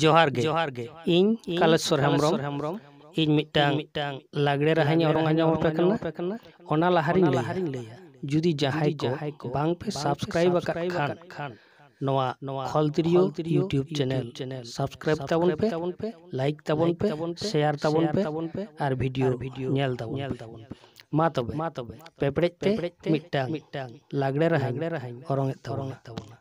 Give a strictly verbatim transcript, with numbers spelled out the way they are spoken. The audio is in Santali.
ᱡᱚᱦᱟᱨ ᱜᱮ᱾ ᱡᱚᱦᱟᱨ ᱜᱮ᱾ ᱤᱧ ᱤᱧ ᱠᱟᱞᱮᱥᱣᱚᱨ ᱠᱟᱞᱮᱥᱣᱚᱨ ᱦᱮᱢᱵᱨᱚᱢ᱾ ᱦᱮᱢᱵᱨᱚᱢ᱾ ᱤᱧ ᱢᱤᱫᱴᱟᱝ ᱤᱧ ᱢᱤᱫᱴᱟᱝ ᱞᱟᱜᱽᱲᱮ ᱨᱟᱦᱟᱧ ᱞᱟᱜᱽᱲᱮ ᱚᱨᱚᱝ ᱨᱟᱦᱟᱧ ᱟᱸᱡᱚᱢ ᱚᱨᱚᱝ ᱟᱯᱮ ᱟᱸᱡᱚᱢ ᱠᱟᱱᱟ᱾ ᱟᱯᱮ ᱠᱟᱱᱟ᱾ ᱚᱱᱟ ᱞᱟᱦᱟᱨᱤᱧ ᱚᱱᱟ ᱞᱟᱹᱭᱟ, ᱞᱟᱦᱟᱨᱤᱧ ᱞᱟᱹᱭᱟ, ᱡᱩᱫᱤ ᱡᱩᱫᱤ ᱡᱟᱦᱟᱸᱭ ᱠᱚ ᱡᱟᱦᱟᱸᱭ ᱠᱚ ᱵᱟᱝ ᱯᱮ ᱵᱟᱝ ᱯᱮ subscribe ᱟᱠᱟᱫ subscribe ᱠᱷᱟᱱ, ᱟᱠᱟᱫ ᱠᱷᱟᱱ, ᱱᱚᱣᱟ ᱱᱚᱣᱟ ᱠᱷᱚᱞᱛᱤᱨᱭᱳ ᱠᱷᱚᱞᱛᱤᱨᱭᱳ YouTube YouTube channel channel subscribe ᱛᱟᱵᱚᱱ ᱯᱮ, subscribe ᱛᱟᱵᱚᱱ ᱯᱮ, like ᱛᱟᱵᱚᱱ like ᱯᱮ, ᱛᱟᱵᱚᱱ ᱯᱮ, share ᱛᱟᱵᱚᱱ share ᱯᱮ, ᱛᱟᱵᱚᱱ ᱯᱮ, ᱟᱨ video ᱟᱨ video ᱧᱮᱞ ᱛᱟᱵᱚᱱ ᱧᱮᱞ ᱯᱮ᱾ ᱛᱟᱵᱚᱱ ᱯᱮ᱾ ᱢᱟ ᱛᱚᱵᱮ, ᱢᱟ ᱛᱚᱵᱮ, ᱯᱮᱯᱲᱮᱡ ᱛᱮ ᱯᱮᱯᱲᱮᱡ ᱛᱮ ᱢᱤᱫᱴᱟᱝ ᱢᱤᱫᱴᱟᱝ ᱞᱟᱜᱽᱲᱮ ᱨᱟᱦᱟᱧ ᱞᱟᱜᱽᱲᱮ ᱨᱟᱦᱟᱧ ᱚᱨᱚᱝᱮᱫ ᱛᱟᱵᱚᱱᱟ᱾ ᱚᱨᱚᱝᱮᱫ ᱛᱟᱵᱚᱱᱟ᱾